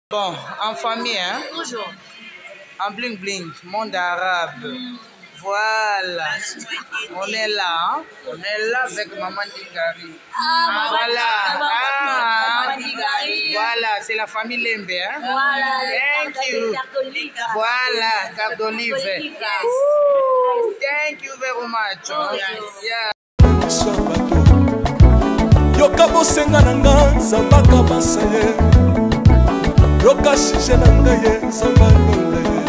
Bon, en famille, hein? Toujours. En bling bling, monde arabe. Voilà. On est là, hein? On est là avec Maman Dingari. Ah, voilà. Ah, Maman Dingari. Voilà, c'est la famille Lembe, hein? Voilà. Thank you. Voilà, carte d'olive. Thank you very much. Oh, Yeah. Miso ya bato, yoka bosenga na nga, nzambaka basa ye, yoka sujet na ngai ye, nzamba londa ye,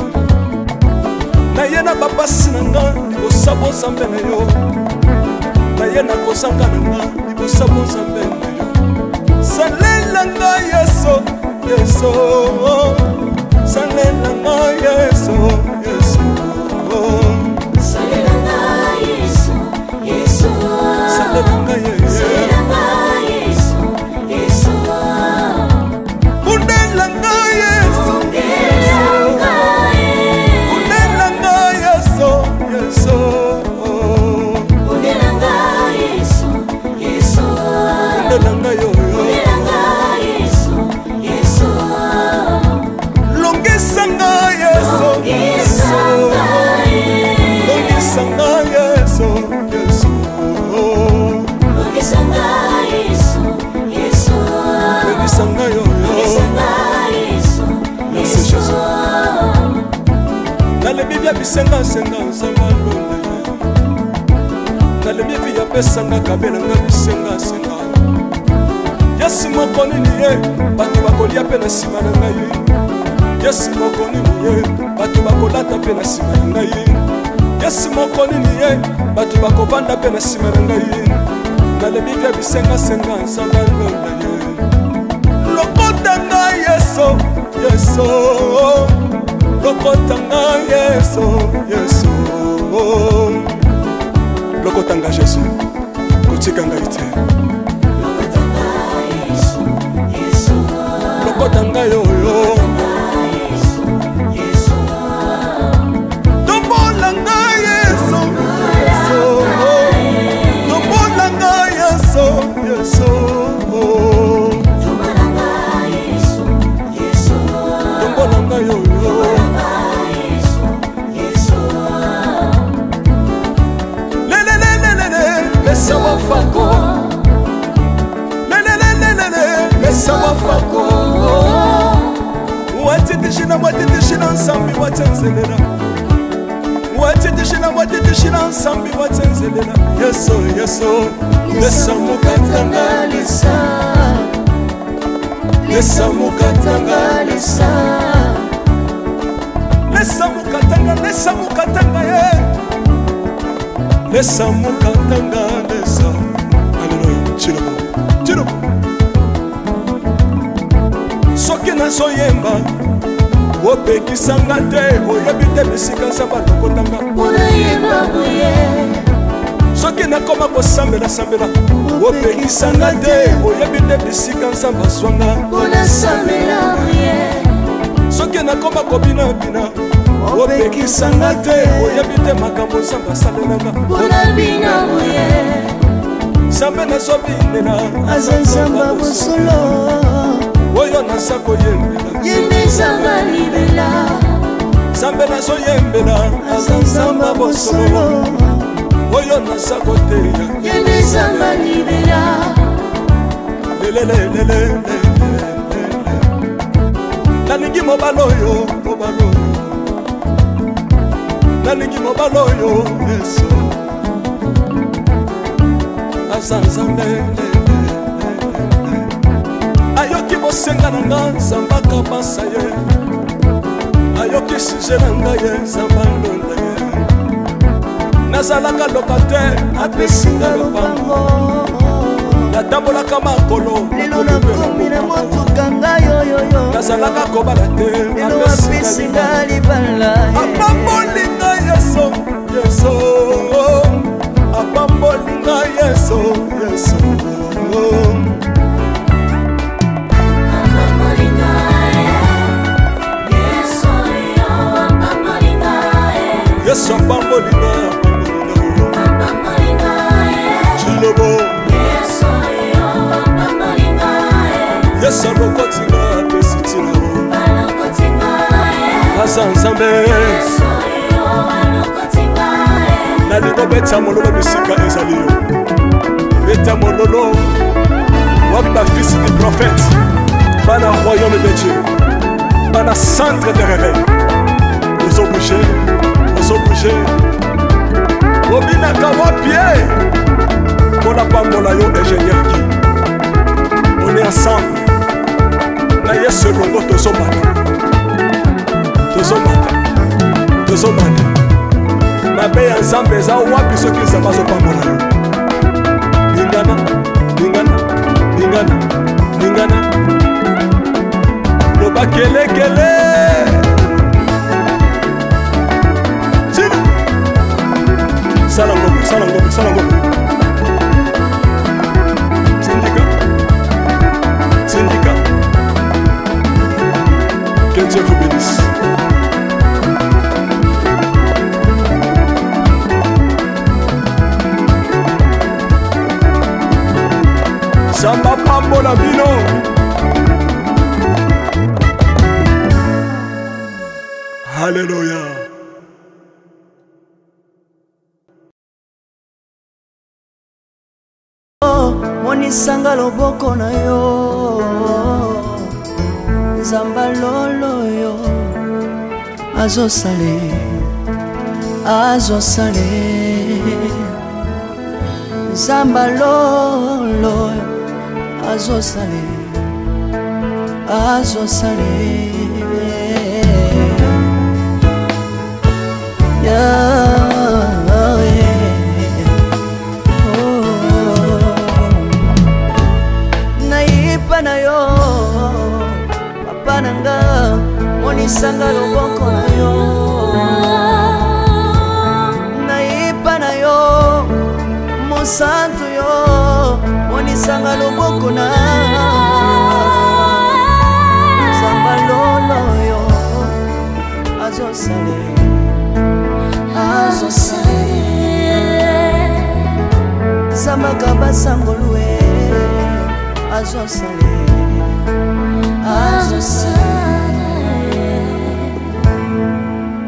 naye na bapasi na nga libosa bozambe na yo, naye na kozanga na nga libosa bozambe na yo, salela nga Yesu, Yesu, salela nga Yesu, Yesu. Salela nga Yesu, Yesu. Salela nga ye. Salela nga Yesu, Yesu. Bundela nga Yesu. Bundela nga ye. Bundela nga Yesu, Yesu. Bundela nga Yesu, Yesu. Bundela nga yo, yo. Bundela nga Yesu, Yesu. Longisa nga Yesu. Longisa nga ye. Longisa nga Yesu, Yesu. Longisa nga Yesu, Yesu. Longisa nga yo, yo. Longisa nga Yesu, Merci, Yesu. Jésus. Nalebi bia bisengasenga, nzamba londa ye, nalebi vi yapesanga kabelanga bisengasenga. Yesu moko nini ye, bato bakolia mpe na nsima na ngai. Yesu moko nini ye, bato bakolata mpe na nsima na ngai. Yesu moko nini ye, bato bakovanda mpe na nsima na ngai. Nalebi bia bisengasenga, nzamba londa ye, lokota ngai Yesu, Yesu, lokota ngai Yesu, Yesu, lokota ngai Jesu, kotika ngai te. Lokota nga Yesu, Yesu. Lokota ngai oyo. Yesu, Yesu. Tombola ngai Yesu, Yesu, tombola ngai Yesu, Yesu. Tombola nga Yesu, Yesu. Tombola ngai oyo. Tombola nga Yesu, Yesu. Lelelelelele, lesa wafako. Lelelelelele, lesa wafako. Watitishina, watitishina nsambi watenzelela, watitishina, watitishina nsambi watenzelela. Yesu, Yesu, lesa mukatanga lesa, lesa mukatanga lesa, lesa mukatanga, lesa mukatanga ye, lesa mukatanga lesa. Aleluya. Chilobo, chilobo. Soki nazoyemba, opekisanga te, oyebi te bisika nzambe alokotanga. Unayemba boye. Soki nakoma kosambela-sambela, opekisanga te, oyebi te bisika nzambe azwanga. Unasambela boye. Soki nakoma kobinabina, opekisanga te, oyebi te makambo nzambe asalelanga. Unabina boye. Nzambe nazobinela aza nzambe ya bosolo, oyo naza koyembela. Ye nde nzambe libela. Nzambe nazoyembela aza nzambe ya bosolo, oyo naza koteya. Ye nde nzambe libela. Lelelelelelele, nalingi mobali oyo, mobali oyo, nalingi mobali oyo. Yesu aza nzambe, ayoki bosenga na nga, nzambe akabasa ye, ayoki sujet na ngai ye, nzambe alonda ye. Nazalaka locataire, apesi nga lopango, natambolaka makolo, lelo nakomi na motuka ngai oyoyo. Nazalaka kobala te, lelo apesi nga libala. Apamboli ngai Yesu, Yesu, apamboli ngai Yesu, Yesu. Yesu apamboli ngai, apamboli ngai. Chilobo. Yesu alokoti nga, apesi ntina. Aza Nzambe. Nalingo beta mololo bisika ezali yo. Beta mololo. Wapi ba fils du prophète. Bana royaume de Dieu. Bana centre de réveil. Ozo bouger, ozo bouger. Obinaka wapi ye? Mpona pambola yo ingénieur Guy. On est ensemble. Na Yesu elongo tozomata. Tozomata. Tozomata. Mabe ya Nzambe eza wapi soki Nzambe azopambola yo? Lingana, lingana, lingana, lingana. Loba kelekele. Chini. Sala ngombe, sala ngombe, sala ngombe. Sindika. Sindika. Que Dieu vous bénisse. Samba pambola bino. Alléluia. Monisanga loboko na yo Nzamba lolo yo azosale azosale Nzamba lolo azosale azosale yeah. Na yo papa nanga monisanga loboko na yo naipa na yo mosantu yo monisanga loboko na Nzamba lolo yo azosale azosale Nzamba kabasangolue azosale azosale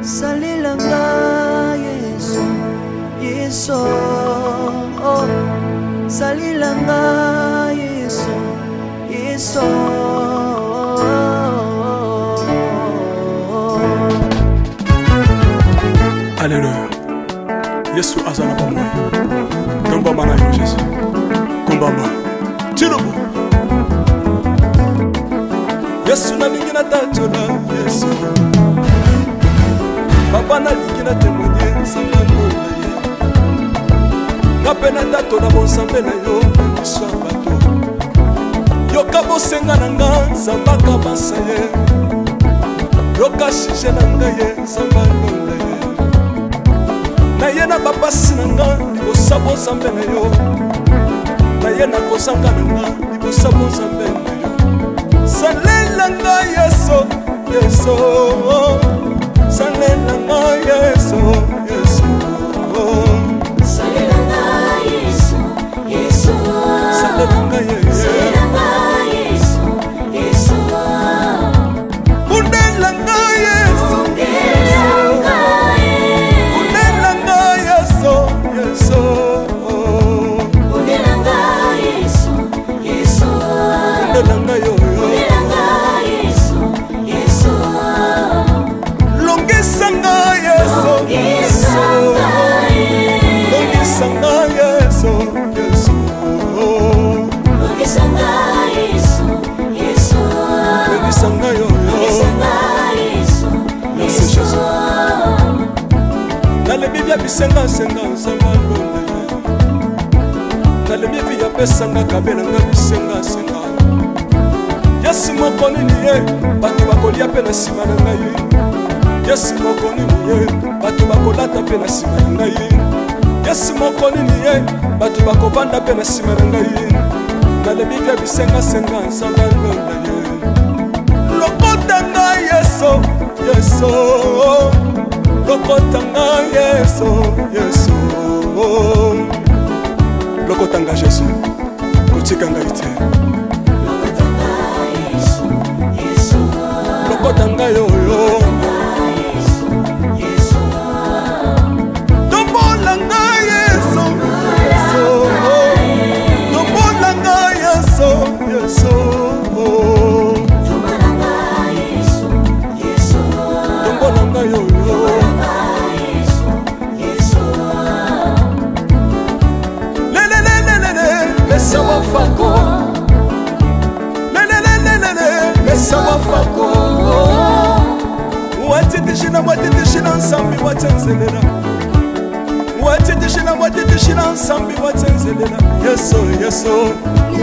salelanga Yesu Yesu oh salelanga Yesu Yesu. Alléluia. Yesu azana bomoi. Tombama na yo Jésus. Kombama. Tilobo. Yesu nalingi natatola Yesu. Papa nalingi natémoigner nzambe na ye. Nga mpe natatola bonzambe na yo na miso ya bato. Yoka bosenga na nga nzambe akabasa ye. Yoka sujet na nga ye nzambe alonda ye. Na ye na bapasi na nga libosa bonzambe na yo. Na ye na kozanga na nga libosa bonzambe na yo. Salela nga Yesu, Yesu. Salela nga Yesu, Yesu. Salela nga Yesu, Yesu. Salela nga Yesu. Salela nga Yesu, Yesu. Bundela nga Yesu. Bundela nga Yesu. Bundela nga Yesu, Yesu. Bundela nga Yesu, Yesu. Bundela nga yo. Bundela nga Yesu, Yesu. Longisa nga Yesu, Longisa nga Yesu. Longisa nga Yesu, Yesu. Longisa nga Yesu, Yesu. Longisa nga yo. Longisa nga Yesu, Merci Yesu. Jésus. Nalebi bia bisenga senga nzambe alonda ye. Nalebi vi apesanga kabela nga bisenga senga. Yesu moko nini ye bato bakolia mpe na nsima na ngai. Yesu moko nini ye bato bakolata mpe na nsima na ngai. Yesu moko nini ye bato bakovanda mpe na nsima na ngai. Nalebi bia bisenga senga nzambe alonda ye. Lokota nga Yesu, Yesu. Lokota nga Yesu, Yesu. Lokota nga Jésus, kotika ngai te. Lokota nga Yesu, Yesu. Lokota nga yo yo. Lokota nga Watitishila, watitishila nsambi watenzelela. Watitishila, watitishila nsambi watenzelela. Yesu, Yesu,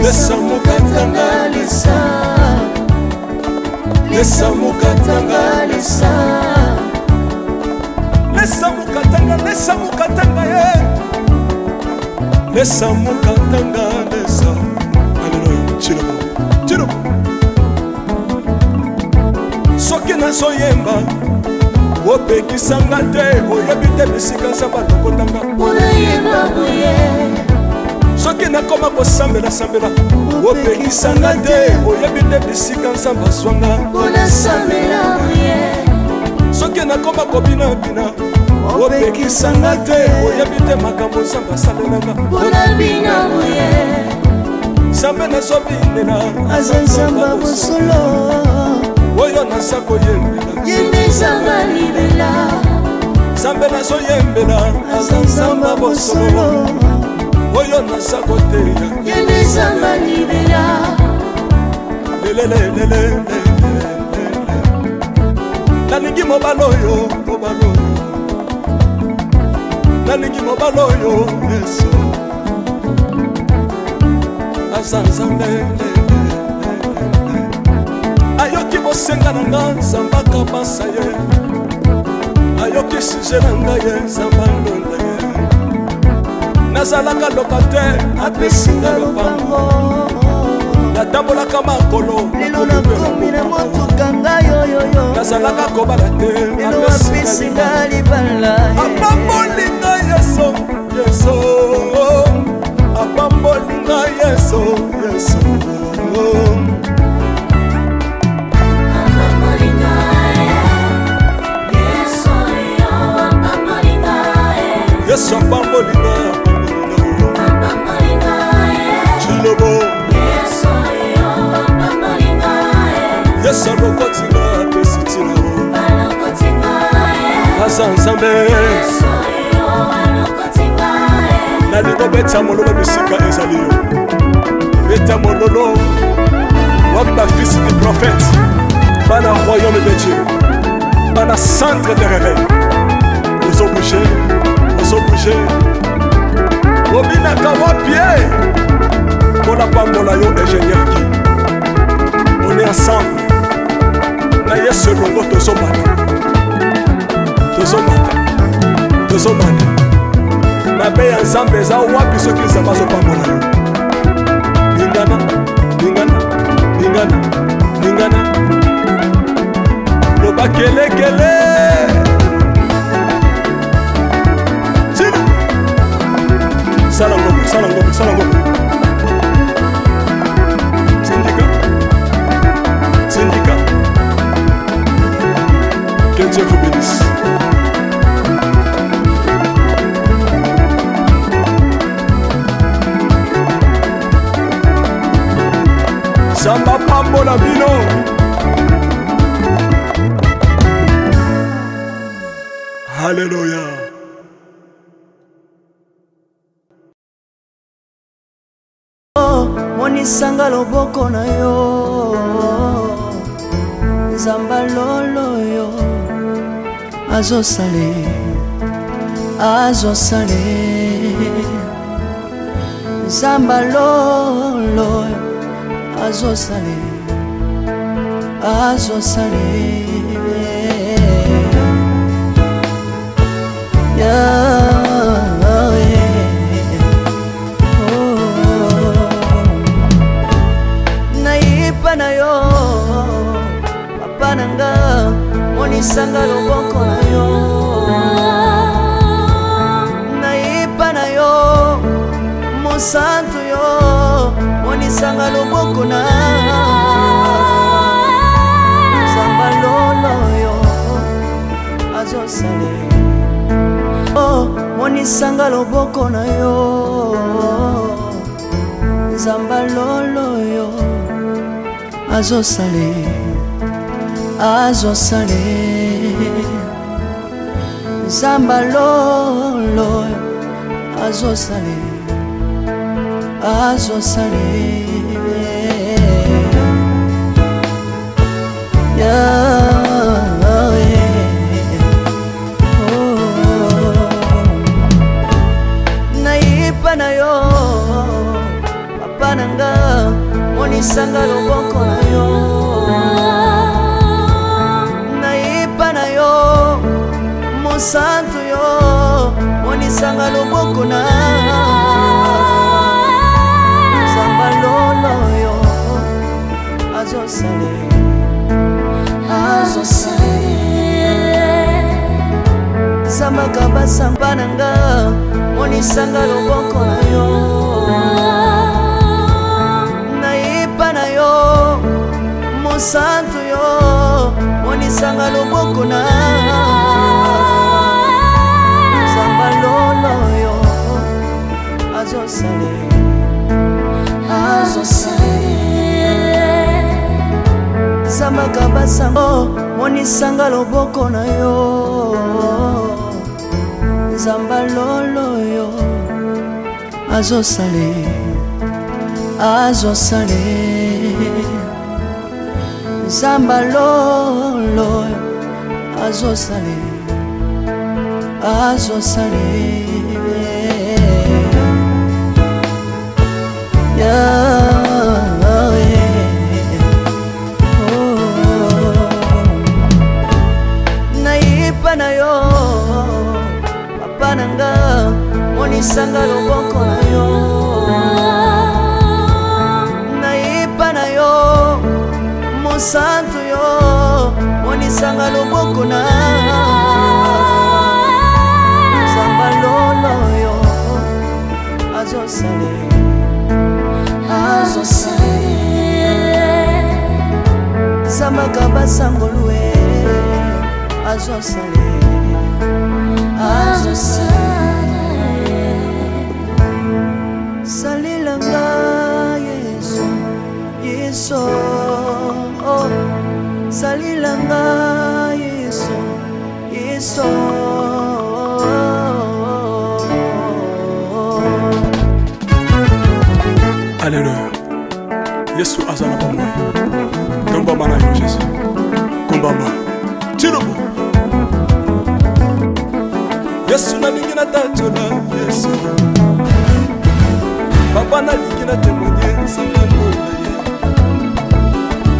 lesa mukatanga lesa. Lesa mukatanga lesa. Lesa mukatanga, lesa mukatanga ye. Lesa mukatanga lesa. Alléluia. Chilobo, chilobo. Soki nazoyemba opekisanga te, oyebi te bisika nzambe alokotanga. Soki nakoma kosambela sambela opekisanga te, oyebi te bisika nzambe azwanga. Soki nakoma kobinabina opekisanga te, oyebi te makambo nzambe asalelanga. Nzambe nazobinela aza nzambe bosolo, oyo naza koyembela nzambe nazoyembela aza nzambe bosolo, oyo naza koteya lelelelele. Nalingi mobali oyo, mobali oyo, nalingi mobali oyo Yesu aza nzambe. Ayoki bosenga na nga nzambe akabasa ye, ayoki sujet na ngai ye nzambe alonda ye. Nazalaka locataire apesi nga lopango, natambolaka makolo lelo nakomi na motuka ngai yoyoyo, nazalaka kobala te lelo apesi nga libala. Apamboli nga Yesu, Yesu apamboli nga Yesu, Yesu. Yesu apamboli nga, apamboli nga Chilobo. Yesu alokoti nga apesi ntina, aza nzambe. Nalingo beta mololo bisika ezali yo, beta mololo wapi ba fils du prophète, bana royaume de Dieu, bana centre de réveil. Ozo bouger, ozo bouger, obinaka wapi ye mpona pambola yo ingénieur Guy. On est ensemble na Yesu elongo, tozomata, tozomata, tozomata. Mabe ya nzambe eza wapi soki nzambe azopambola yo? Lingana, lingana, lingana, lingana, loba kelekele. Sina sala ngombe, sala ngombe, sala ngombe. Sindika, sindika. Que Dieu vous bénisse. Samba pambola bino. Alléluia. Monisanga loboko na yo, nzamba lolo yo, azosale, azosale, nzamba lolo yo, azosale, azosale. Naipa na yo papa na nga, monisanga loboko na yo. Naipa na yo mosantu yo, monisanga loboko na nzamba lolo yo, azosale. Oh, monisanga loboko na yo, nzamba lolo yo, azosale, azosale, nzamba lolo yo, azosale, azosale. Yeah. Mosantu yo, monisanga loboko na Nzamba lolo yo, azosale, azosale. Sambaka basamba na nga, monisanga loboko na yo. Nayepa na yo, mosantu yo, monisanga loboko na Nzamba lolo yo, azosale, azosale. Sambaka basango, monisanga loboko na yo. Nzamba lolo yo, azosale, azosale. Nzamba lolo yo, azosale, azosale. Oh. Nayepa na yo, papa na nga, monisanga loboko na yo. Nayepa na yo, mosantu yo, monisanga loboko na Nzamba lolo yo, azosale, azosale. Sambaka basangolue, azosale, azosale. Salelanga Yesu, Yesu, oh. Salelanga Yesu, Yesu. Alléluia. Yesu aza na bomoi. Tombama na yo Jésus. Kombama. Tilobo. Yesu nalingi natatola Yesu. Papa nalingi na témoigner nzambe na ye.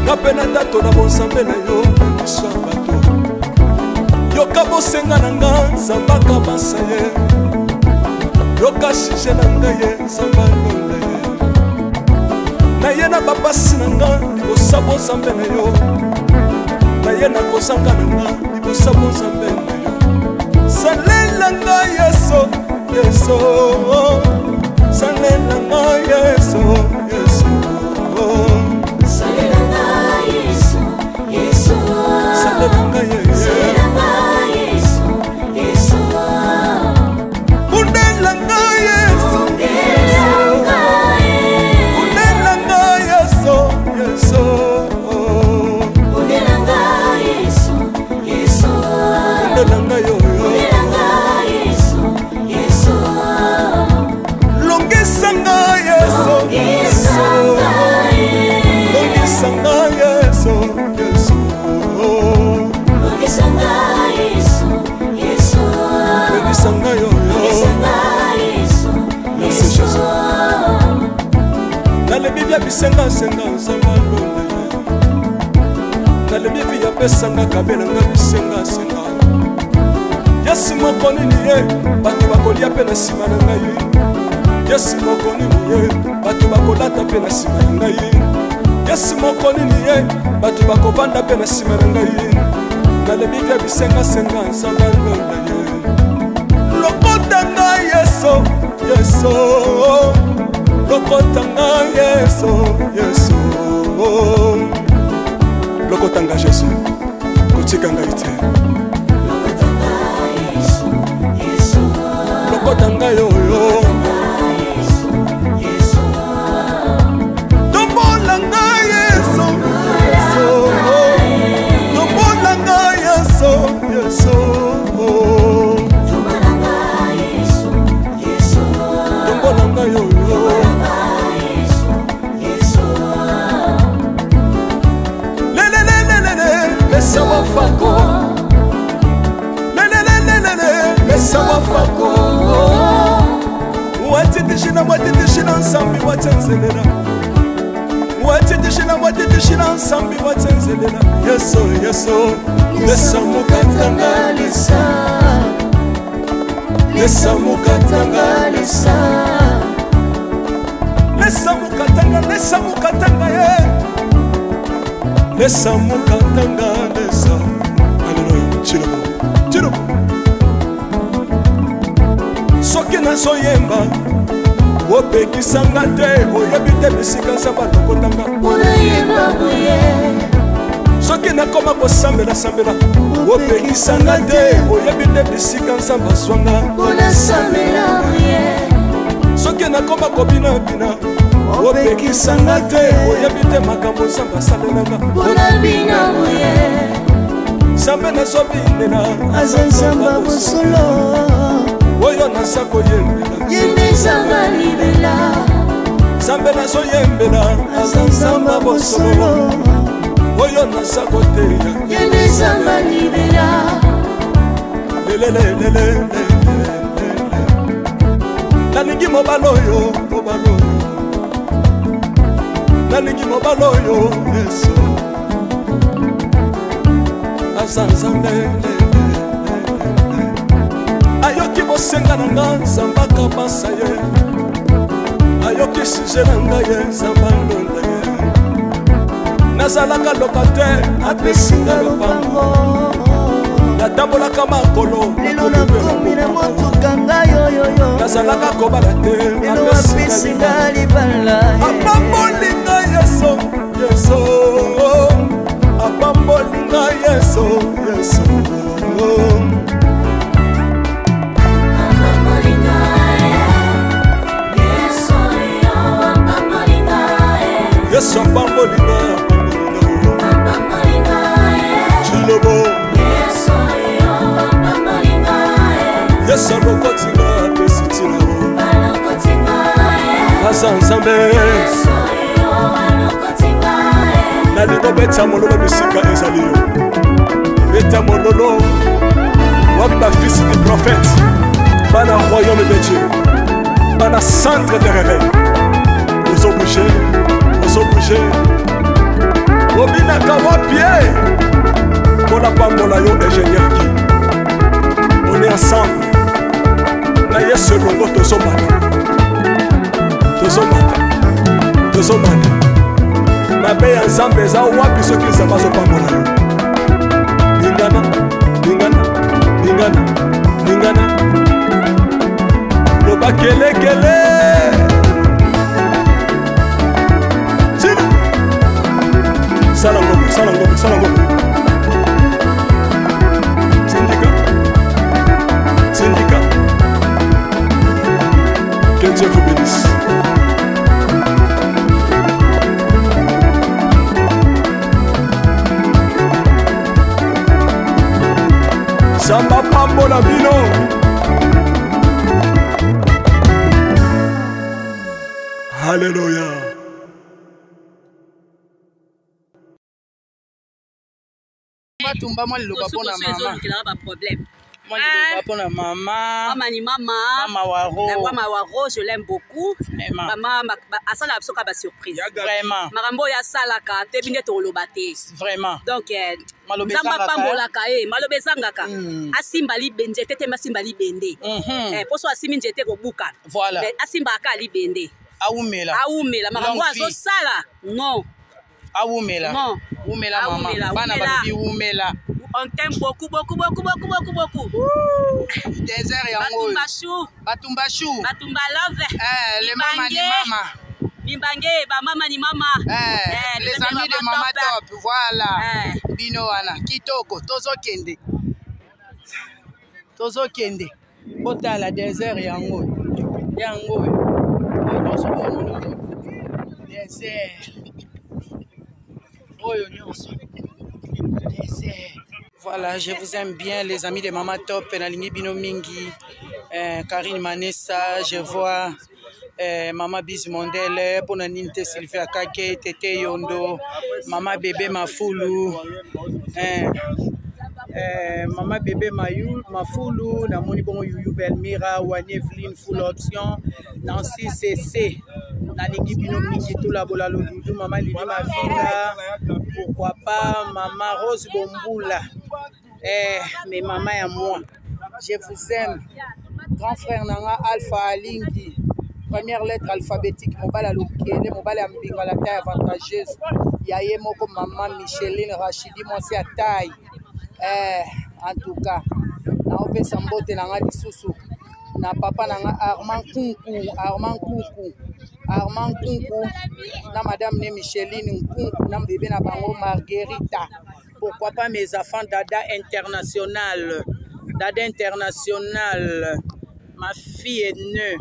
Nga mpe natatola bonzambe na yo na miso ya bato. Yoka bosenga na nga nzambe akabasa ye. Yoka sujet na ngai ye nzambe alonda ye. Na ye na bapasi na nga libosa bonzambe na yo. Na ye na kozanga na nga libosa bonzambe na yo. Salela nga Yesu, Yesu. Salela nga Yesu, Yesu. Salela nga Yesu, Yesu. Salela nga Yesu. Salela nga Yesu, Yesu. Bundela nga Yesu, Bundela nga Yesu. Bundela nga Yesu, Yesu. Bundela nga Yesu, Yesu. Bundela nga yo, yo. Bundela nga Yesu, Yesu. Longisa nga Yesu, Longisa nga Yesu. Longisa nga Yesu, Yesu. Longisa nga Yesu, Yesu. Longisa nga yo, yo. Longisa nga Yesu, Merci, Yesu. Jésus. Nalebi bia bisengasenga nzambe alonda ye. Nalebi vi apesanga kabela nga bisengasenga. Yesu moko nini ye, bato bakolia mpe na nsima na ngai. Yesu moko nini ye, bato bakolata mpe na nsima na ngai. Yesu moko nini ye, bato bakovanda mpe na nsima na ngai. Nalebi bia bisengasenga nzambe alonda ye. Lokota nga Yesu, Yesu. Lokota nga Yesu, Yesu. Lokota nga Jésus, kotika ngai te. Lokota nga Yesu, Yesu. Lokota nga yo, yo. Yesu, Yesu. Tombola nga Yesu, Yesu. Tombola nga Yesu, Yesu. Tombola nga Yesu, Yesu. Tombola nga yo, yo. Tombola nga Yesu, Yesu. Lelelelelele, lesa wafako. Lelelelelele, lesa wafako. Watitishina, watitishina nsambi watsenzelela. Watitishina, watitishina nsambi watsenzelela. Yesu, Yesu, lesa mokatanga lesa. Lesa mokatanga lesa. Lesa mokatanga lesa mokatanga ye. Lesa mokatanga lesa. Aleluya. Chilobo. Chilobo. Soki nazoyemba opekisanga te oyebi te bisika nzambe alokotanga Unayemba boye soki nakoma kosambela-sambela opekisanga te oyebi te bisika nzambe azwanga Unasambela boye soki nakoma kobinabina opekisanga te oyebi te makambo nzambe asalelanga Unabina boye nzambe nazobinela Aza nzamba bosolo oyo naza koyembela Yende nzamba libela nzambe nazoyembela aza nzamba bosolo oyo naza koteya Yende nzamba libela lelelelelelele nalingi mobali oyo mobali oyo nalingi mobali oyo yesu aza nzambe ayoki bosenga na nga nzambe akabasa ye ayoki sije na ngai ye nzambe alonda ye nazalaka locataire apesi nga lopango natambolaka makolo Lelo nakomi na motuka ngai yoyoyo nazalaka kobala te Lelo apesi nga libala apamboli nga yesu yesu apamboli nga yesu yesu yesu apamboli nga apamboli nga chilobo yesu alokoti nga apesi ntina aza nzambe nalingi obeta mololo bisika ezali yo beta mololo wapi bafils du prophète bana royaume de dieu bana centre de réveil ozobouge ozobouge obinaka wapi ye mpona pambola yo ingénieur gi on est ensemble na yesu elongo tozomata tozomata tozomata mabe ya nzambe eza wapi soki nzambe azopambola yo ningana ningana ningana ningana loba kelekele Chini. sala ngombe sala ngombe sala ngombe tindika tindika que Dieu vous bénisse. Nzambe apambola bino. Alléluia. Batumba mwa liloba mpona mama. Ezolukelaka baproblème. Mwa liloba mpona mama. Mama ni mama. Mama Waro. La mama Waro, je l'aime beaucoup. Vraiment. Mama asalaka biso kaka basurprise. Vraiment. Makambo oyo asalaka toyebi nde tokoloba te. Vraiment. Donc Maloba Nzambe ezangaka, apambolaka ye, maloba ezangaka. Mm. Asimba nzete te, asimba libende. Poso asimbi nzete kobukana. Voilà. Mais asimbaka libende. Awumela. Awumela makambo Longue vie. azosala. Non. Awumela. Non. Wumela mama. Awumela, Bana wumela. balobi wumela. On t'aime beaucoup, beaucoup, beaucoup, beaucoup, beaucoup, beaucoup. Désert yango oyo. Batumba chou. Batumba chou. Batumba love. Eh, les mama ni Mibange. mama. Mimbange, ba mama ni mama. Eh, Eh, les amis de mama top. Voilà. Eh. Bino wana kitoko tozokende. Tozokende. Botala désert yango. Yango. Oyo nyonso bomona. Désert. Oyo nyonso. Désert. Voilà, je vous aime bien les amis de Mama Top, nalingi bino mingi. Karine Manessa, je vois Mama Biz Mondele, pona ninte Sylvia Kake, Tete Yondo, Mama Bébé Mafulu, Mama Bébé Mayu, Mafulu, namoni bongo Yuyu Belmira, Wani Evelyne Full Option, Nancy CC, nalingi bino mingi tolabola lodudu, Mama Lili Mavinga, pourquoi pas Mama Rose Bombula, mais maman et moi, je vous aime. Grand frère na nga Alpha Alingi, première lettre alphabétique, mobali ya lokele, mobali ya mbinga, la taille avantageuse ya ye moko mama Micheline Rachidi, mwasi ya taille. Eh, en tout cas naopesa mbote na nga lisusu na papa na nga Armand Nkunku, Armand Nkunku, Armand Nkunku na madame ne Micheline Nkunku na bebe na bango Marguerita. Pourquoi pas mes enfants Dada International, Dada International, ma fille aînée,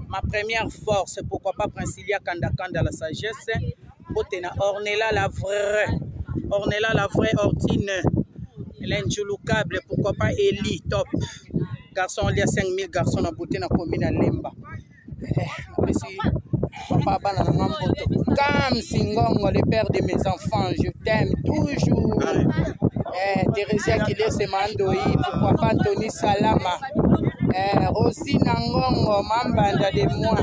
ma première force, pourquoi pas Princilia Kanda Kanda la sagesse, mbote na Ornella la vraie, Ornella la vraie Ortine, l'injouloukable, pourquoi pas Eli top, garçon il y a 5000 garçons na beauté na commune ya Lemba. Napesi papa bana na nga mboto Kam Singongo, le père de mes enfants, je t'aime toujours. Eh, Theresia Kilese Mandoi, pourquoi pas Tony Salama, eh, Rosina Ngongo, Mambanda de moi,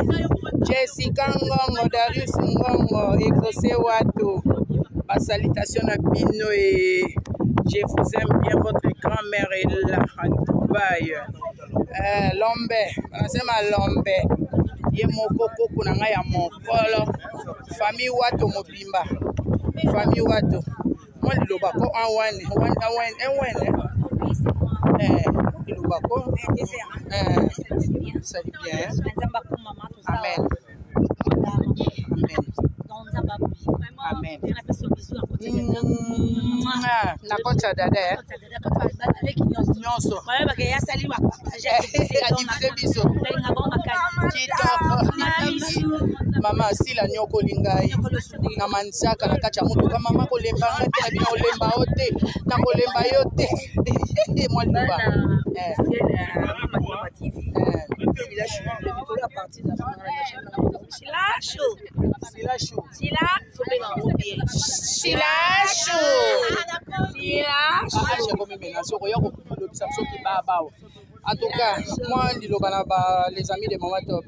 Jessica Ngongo, Darius Ngongo, Exaucé Wato, ma salutation à Bino et je vous aime bien, votre grand-mère est là à Dubaï. Eh, Lombe, nasema Lombe, ye moko koko na ngai ya mokolo, famille Wato mobimba, famille Wato. Mwa liloba ko un wen, un wen, un wen, eh, liloba ko, eh, salut bien. Amen. Amen. Amen. Na koti ya dada, eh. Nyonso. Adifuse biso. Kitoko. Mama asila nyokoli ngai na manzaka na kati ya motuka. Mama kolemba ngai te, na bino kolemba yo te, na kolemba yo te. Mwa liloba. Eh. Eh. Sila Sila En tout cas, moi, liloba na ba les amis de Mama Top.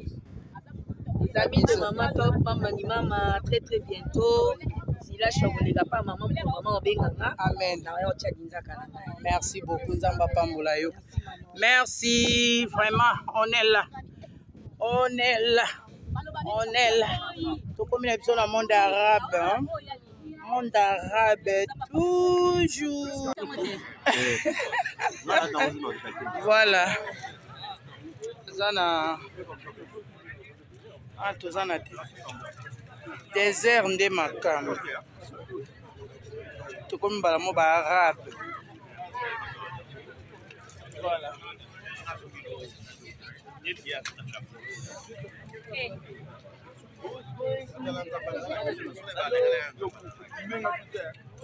Les amis de Mama Top, mama ni mama, très très bientôt. Sila Chokolega pa mama mpo mama obenganga. Amen. Na yo tcha dinzaka na ngai. Merci beaucoup Nzamba pambola yo. Merci vraiment, on est là. On est là. On est là. Tokomi na biso na monde arabe, hein? Monde arabe toujours. Voilà. Toza na ah, toza na désert nde makambo. Tokomi mbala mo ba arabe. Voilà.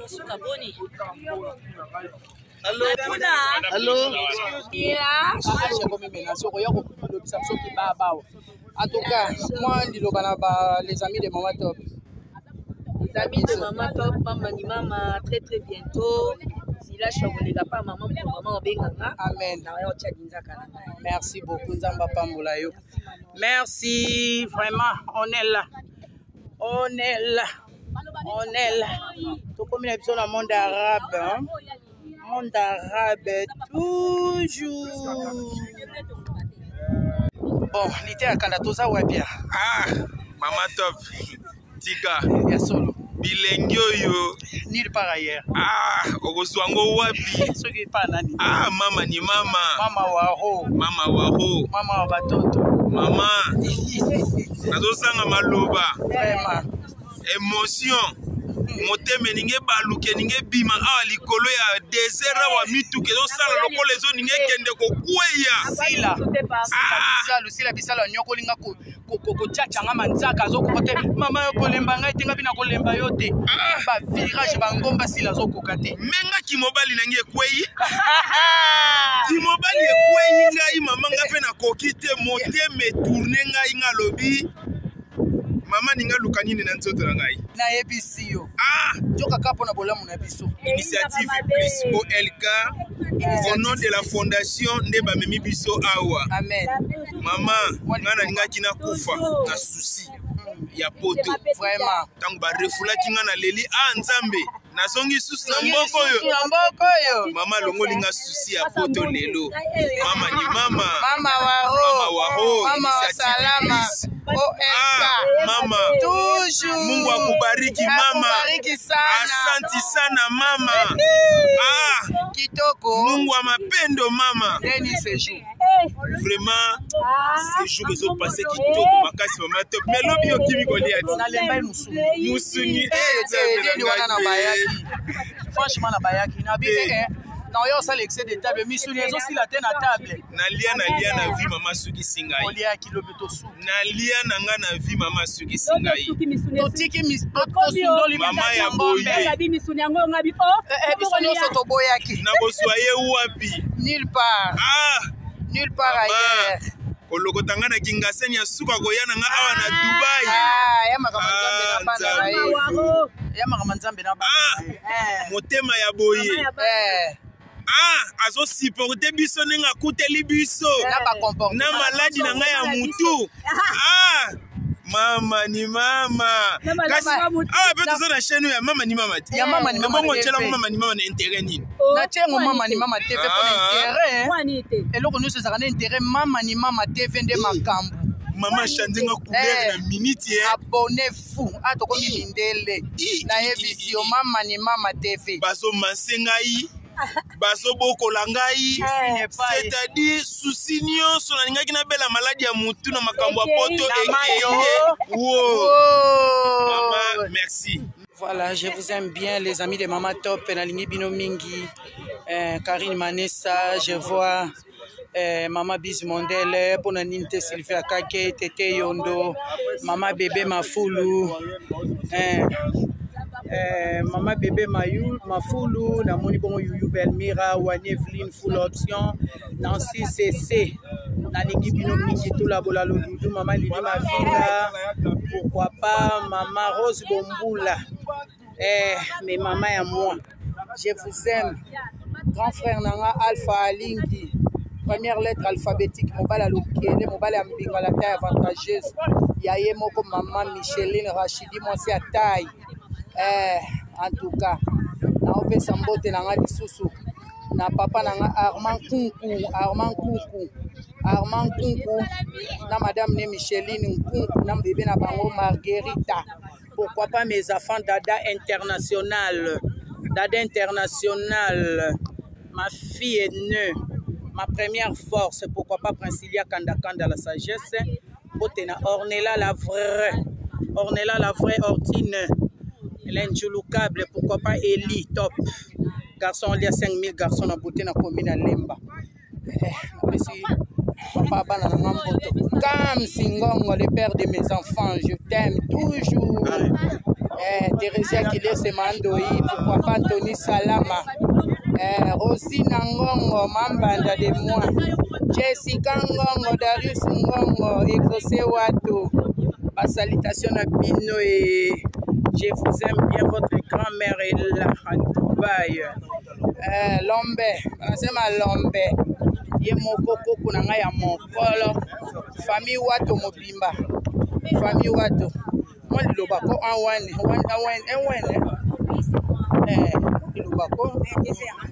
Suka boni. Allô? Allô? En tout cas, moi, liloba na ba les amis de Mama Top. Les amis de Mama Top, mama ni mama, très très bientôt. Sila Chokolega pa mama mpo mama obenganga. Amen. Na yo tcha dinzaka na ngai. Merci beaucoup Nzamba pambola yo. Merci vraiment, on est là. On est là. On est là. Tokomi na biso na monde arabe, hein? Monde arabe toujours. Bon, lite ya kanda toza wapi? Ah, Mama Top. Tika. Ya solo. Bilengi oyo. Nulle part ailleurs. Ah, okozwa yango wapi? Soki pa nani? Ah, mama ni mama. Mama waro. Mama waro. Mama wa batoto. Mama. Nazosanga maloba. Vraiment. Émotion. Motema elingi ebaluka, elingi ebima awa likolo ya désert awa, mituka ezosala lokola ezolingi ekende kokweya. Sila. Sila bisalu, sila bisalu anyokoli nga kotiatianga manzaka azokoka te. Mama yo kolemba ngai te, ngai mpe nakolemba yo te. Ba virage ba ngomba sila azokoka te. Me nga kimobali na ngai ekwei. Kimobali ekwei ngai mama, ngai mpe nakoki te. Motema etourne ngai, nga alobi mama ninga luka nini na nzoto na ngai. Nayebisi yo. Ah! Nzoka kaka mpona bolamu na biso. Initiative plus OLK au nom de la fondation nde bamemi biso awa. Amen. Mama, nga nalingaki nakufa na souci ya poto. Vraiment. Ntango barefulaki nga na leli, ah Nzambe, Nazongi susu na mboka oyo. Na mboka oyo. Mama alongoli nga susi ya poto lelo. Mama ni mama. Mama waro. Mama waro. Mama wa Initiative salama. Plus. OLK. Ah, mama. Toujours. Mungu akubariki mama. Akubariki sana. Asanti sana mama. Ah, Kitoko. Mungu wa mapendo mama. Deni séjour. Vraiment, séjour ezopasse kitoko makasi mama top. Mais lobi okimi kolia ti. Nalemba ye mosuni. Musuni. Eh, te, Deni wana na bayaki. Franchement na bayaki. Na bi Eh. eh na oyo osala excès de table misuni ezosila te na table. Nalia nalia na vie mama asukisi ngai. Oliaki lobi tosuki. Nalia na nga na vie mama asukisi ngai. Totiki tosundoli Mama ya ngombe. boye. Misuni yango oyo ngabi o Eh, eh, biso nyonso toboyaki. Nakozwa ye wapi? Nulle part. Ah, Nulle part mama. ailleurs. Kolokota nga na Kingasani ya suka koya na nga awa na Dubai. Ah, ya makambo nzambe na Ah, bana na ye. Nzambe. Ya makambo nzambe na bana. Ah, Eh. motema ya boye. Eh. Ah, azosupporte biso ndenge akuteli biso. Na ba comportement. Na maladi na ngai ya mutu. Ah, mama ni mama. Na maladi Kasi ya mutu. awa mpe toza na chaîne oyo ya mama ni mama te. Ya mama ni mama Bongo TV. otyela ngo mama ni mama na intérêt nini? Na tiengo mama ni mama TV mpona Ah. intérêt. Mwani te. Eloko nyonso ezalaka na intérêt mama ni mama TV nde makambo. Mama change nga couleur Eh. na minute ye. Abonné fou. Ah tokomi mindele. I, Nayebisi yo mama ni mama TV. Bazomanse ngai, bazobokola ngai. C'est-à-dire souci nyonso nalingaki nabela maladi ya mutu na makambo ya poto Na ekei. mayo. Wo. Oh. Mama, merci. Voilà, je vous aime bien, les amis de Mama Top, Nalingi Bino Mingi, Karine Manessa, je vois Mama Biz Mondele, Pona Ninte Sylvia Kake, Tete Yondo, Mama Bébé Mafulu, Mama Bébé Mayu, Mafulu, Namoni Bongo Yuyu Belmira, Wani Evelyne, Full Option, Nancy CC, Nalingi Bino Mingi, Tula Bola Lodudu, Mama Lili Mavina, pourquoi pas Mama Rose Bombula. Eh, mes mamans et moi, je vous aime. Grand frère Nanga Alpha Alingi, première lettre alphabétique, mobile à Lokele, mobile à Mbinga, la taille avantageuse. Yaye Moko, maman Micheline Rachidi, moi c'est à taille. Eh, en tout cas, naopesa mbote nanga lisusu na papa nanga Armand Kunku, Armand Kunku, Armand Kunku, na madame ne Micheline Nkunku, na bébé na bango Marguerita. Pourquoi pas mes enfants Dada International, Dada International, ma fille est née, ma première force, pourquoi pas Princilia Kanda Kanda la sagesse, Botena Ornella la vraie, Ornella la vraie Ortine, l'indjouloukable, pourquoi pas Eli, top. Garçon, il y a 5000 garçons na beauté na commune à Lemba. Eh, napesi papa bana na nga mboto. Kam Singongo, le père de mes enfants, je t'aime toujours. Eh, Thérésia Kilese Mandoi, pourquoi pas Anthony Salama. Eh, Rosina Ngongo, Mambanda de moi. Jessica Ngongo, Darius Ngongo, Exaucé Wato. Ma salutation à Bino et je vous aime bien, votre grand-mère est là à Dubaï. Eh, Lombe, nasema Lombe. Ye moko koko na ngai ya mokolo. Famille Wato mobimba. Famille Wato. Moi liloba ko un wane, wane, un wane, un wane. Eh, liloba ko.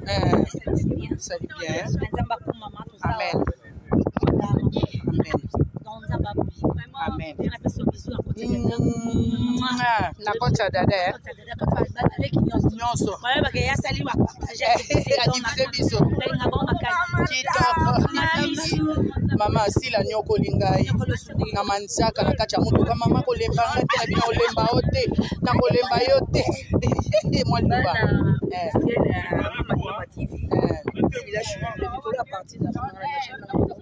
Eh, salut bien. Amen. Amen. Amen. Mwah. Na koti ya dada eh. Nyonso. Adifuse biso. Kitoko. Mama asila nyokoli ngai na manzaka na kati ya motuka. Mama kolemba ngai te, na bino kolemba yo te, na kolemba yo te. Mwa liloba. Eh. Eh.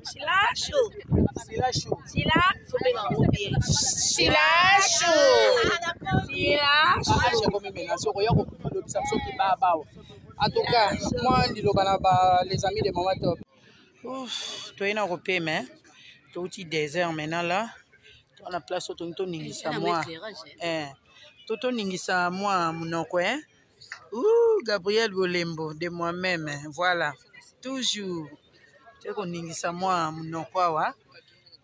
Sila chou. Sila chou. Âge ekomi menace, okoya kolobisa biso kibabawa. En tout cas, moi liloba na ba les amis de Mama Top. Ouf, toye na kopema, hein. Touti désert maintenant là. To na place oyo tolingi toningisa mwa. Eh, to toningisa mwa monoko, hein. Ouh, Gabriel Bolembo de moi-même, hein. Voilà. Toujours. Toye koningisa mwa monoko awa.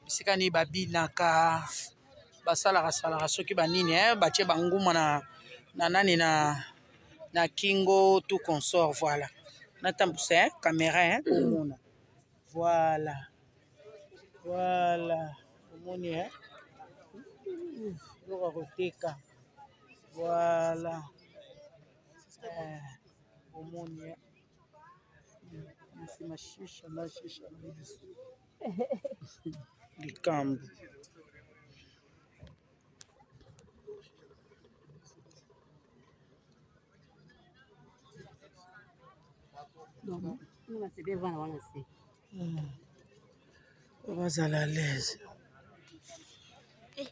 Bisika nini babinaka, basalaka salaka soki banini, hein, batie banguma na nani na Na kingo tout consort, voilà. Natambusa hein, caméra hein, omona. Voilà. Voilà. Omoni hein. Biloko ya koteka. Voilà. Eh, omoni hein. Nsima shisha na shisha na biso. Likambo. Bazala à l'aise. Eh,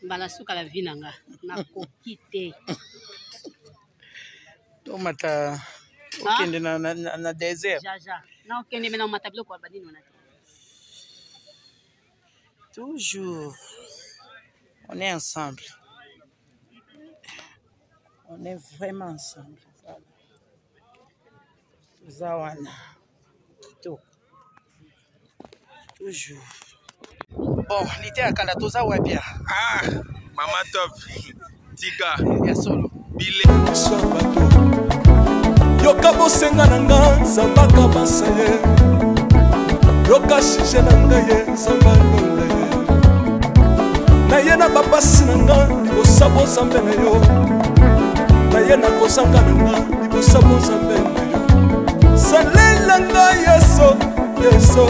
mbala suka la vie na nga nakoki te. Tomata okende na, na, na, na désert. Jaja na okende me na omata biloko ya banini wana te. Toujours on est ensemble, on est vraiment ensemble. Voilà. Toza wana kitoko toujours. Bon, lite ya kanda, toza wapi? Ah, mama Top, tika ya solo. Bile Biso ya bato, yoka bosenga na nga, Nzambaka basa ye, yoka sujet na ngai ye, Nzambe alonda ye na ye na bapasi na nga libosa bozambe na yo, na ye na kozanga na nga libosa bozambe na yo. Salela nga Yesu, Yesu,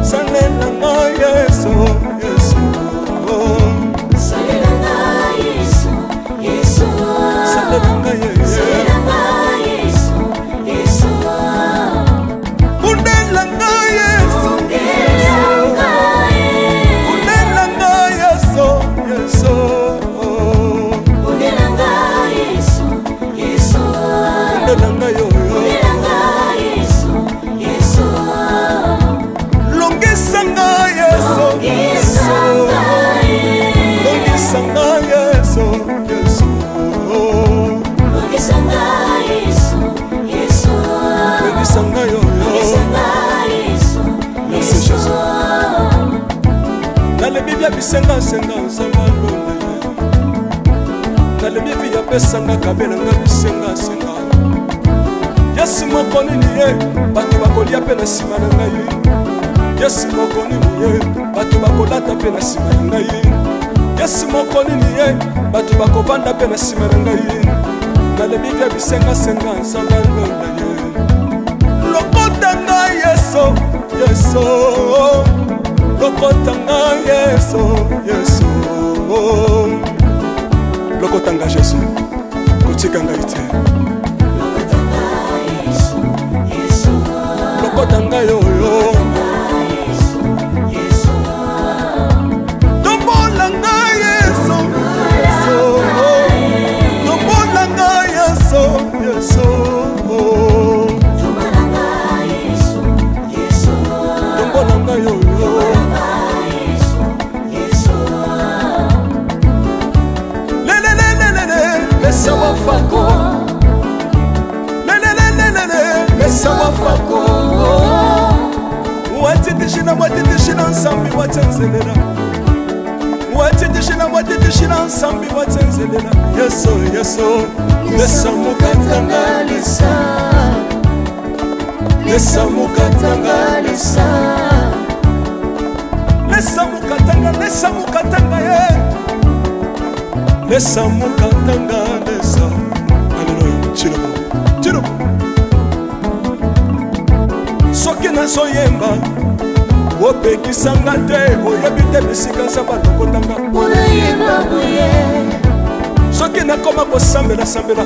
salela nga Yesu, Yesu. Salela nga Yesu, Yesu. Salela nga Yesu. Salela nga Yesu, Yesu. Bundela nga Yesu. Bundela nga Yesu. Bundela nga Yesu, Yesu. Bundela nga Yesu, Yesu. Bundela nga yo yo. Bundela nga Yesu, Yesu. Longisa nga Yesu. Longisa nga Yesu. Longisa nga Yesu, Yesu. Longisa nga Yesu, Yesu. Longisa nga yo yo. Longisa nga Yesu, Merci, Yesu. Jésus. Nalebi bia bisengasenga, Nzambe alonda ye. Nalebi vi apesanga kabelanga bisengasenga. Yesu moko nini ye, bato bakolia mpe na nsima na ngai. Yesu moko nini ye, bato bakolata mpe na nsima na ngai. Yesu moko nini ye, bato bakovanda mpe na nsima na ngai. Nalebi bia bisengasenga, Nzambe alonda ye. Lokota ngai Yesu, Yesu. Lokota ngai Yesu, Yesu. Lokota ngai Jesu, kotika ngai te. Lokota nga Yesu, Yesu. Lokota ngai oyo. Yesu, Yesu. Tombola ngai Yesu, Yesu. Tombola ngai Yesu, Yesu. Tombola nga Yesu, Yesu. Tombola ngai oyo. Tombola nga Yesu, Yesu. Lelelelelele, lesa wafako. Lelelelelele, lesa wafako. Watitishina, watitishina nsambi watsenzelela. Watitishina, watitishina nsambi watsenzelela. Yesu, Yesu, lesa mukatanga. Lesa. Lesa mukatanga. Lesa. Lesa mukatanga, lesa mukatanga ye. Lesa mukatanga, lesa. Aleluya, chilobo, chilobo. Soki nazoyemba, opekisanga te, oyebi te bisika Nzambe alokotanga. Mpona yeba boye. Soki nakoma kosambela-sambela,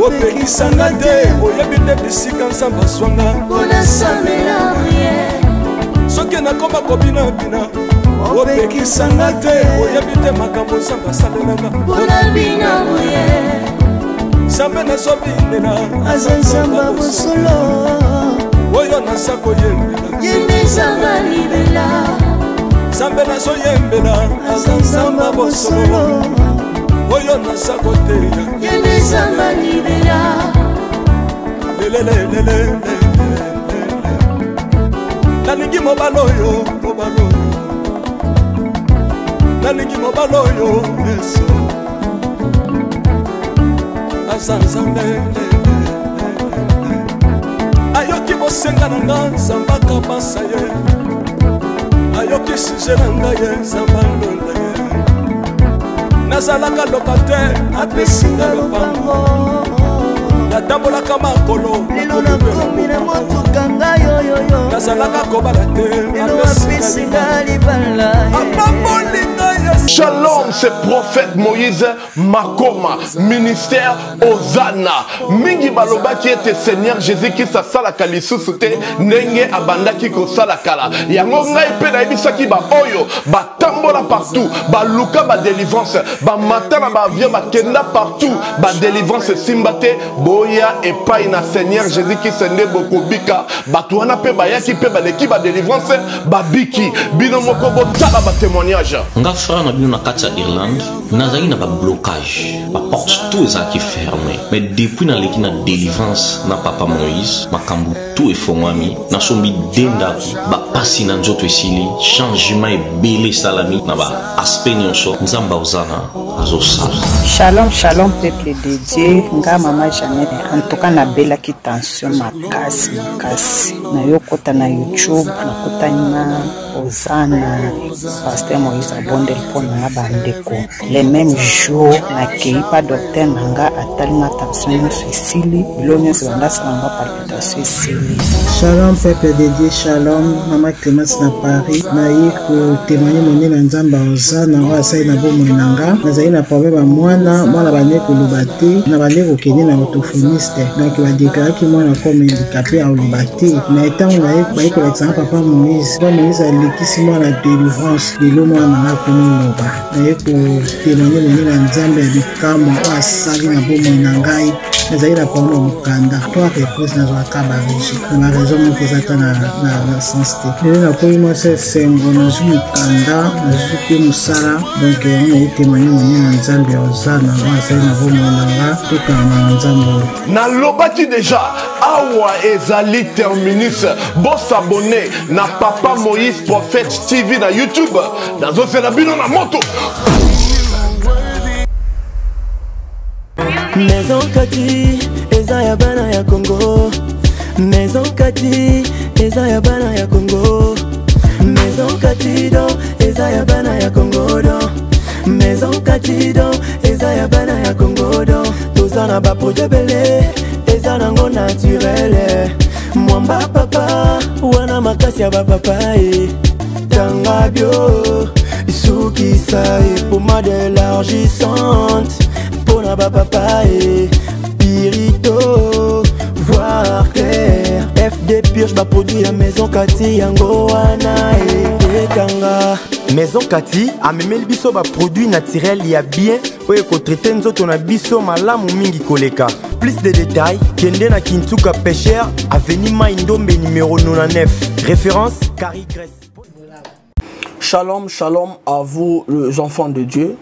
opekisanga te, oyebi te bisika Nzambe azwanga. Mpona sambela boye. Soki nakoma kobinabina, opekisanga te, oyebi te makambo Nzambe asalelanga. Mpona bina boye. Nzambe nazobinela aza Nzamba bosolo. Oyo naza koyembela ye nde Nzamba libela. Nzambe nazoyembela aza Nzamba bosolo. Oyo naza koteya ye nde Nzamba libela. Lelelelelelele, nalingi mobali oyo, mobali oyo, nalingi mobali oyo Yesu. Aza Nzambe, ayoki bosenga na nga, Nzambe akabasa ye, ayoki sije na ngai ye, Nzambe alonda ye. Nazalaka locataire, apesi nga lopango, natambolaka makolo, lelo nakomi na motuka ngai oyoyo, nazalaka kobala te, lelo apesi nga libala, apamboli ngai. Shalom, c'est prophète Moïse Makoma, ministère Ozana. Mingi balobaki ete Seigneur Jésus-Christ asalaka lisusu te ndenge abandaki kosala kala. Yango ngai mpe nayebisaki ba oyo batambola partout, baluka ba délivrance, bamata na ba avion, bakenda partout, ba délivrance esimba te, boya epai na Seigneur Jésus-Christ nde bokobika. Bato wana mpe bayaki mpe baleki ba délivrance, babiki. Bino moko botala ba témoignage. Nga frère na bino na kati ya Irlande, nazalaki na bablocage, baporte tout ezalaki fermé, mais depuis naleki na délivrance na papa Moïse, makambo tout efongwami. Nasombi de ndako, bapasi na nzoto esili, changement ebele esalami na baaspect nyonso. Nzambe aozana azosala. Shalom, shalom, peuple de Dieu. Nga mama Jeannette, en tout cas nabelaki tension makasi makasi. Nayokota na YouTube, nakutani na Ozana, pasteur Moïse abondeli mpo na nga bandeko. Le même jour nakei pa docteur na nga, atali nga tension nyonso esili, bilo nyonso bandasala nga palpitation esili. Shalom peuple de Dieu, shalom mama Clémence na Paris. Naye kotémoigne monene na Nzambe Ozana oyo asali na bomoi na nga. Nazali na problème ya mwana, mwana bande koloba te, na bande kokende na orthophoniste, donc badeklaraki mwana comme handicapé, akoloba te. Na ntango naye baye kolakisa nga papa Moïse, papa Moïse alekisi mwana délivrance, lelo mwana na nga akomi loba. Naye kotémoigne monene na Nzambe ya bikamwa oyo asali na bomoi na ngai. Nazali na problème ya mokanda, trois reprises nazwaka barejet na baraison moko eza ata na sens te. Lelo nakomi mwasi esengo, nazwi mokanda, nazwi mpe mosala, donc yango naye témoigne monene na Nzambe ya Ozana oyo asali na bomoi na nga. Tokanga na Nzambe oyo. Nalobaki deja awa ezali terminus. Bosabone na papa Moïse Prophète TV na YouTube. Nazozela bino na moto. Maison Kati eza ya bana ya Congo. Maison Kati eza ya bana ya Congo. Maison Kati do eza ya bana ya Congo do. Maison Kati do eza ya bana ya Congo do. Toza na ba produit ebele, eza nango naturel. Mwamba papa wana makasi ya bapapa e. Tanga bio sukisa e pomade élargissante mpona bapapa e pirito voir clair FD purge baproduit ya Maison Kati yango wana e etanga. Maison Kati amemeli biso baproduit naturel ya bien oyo ekotraite nzoto na biso malamu mingi koleka. Plus de détails, kende na Kintuka Pêcheur, avenue Mai Ndombe numéro 99, référence Carrie Grèce. Shalom, shalom à vous les enfants de Dieu.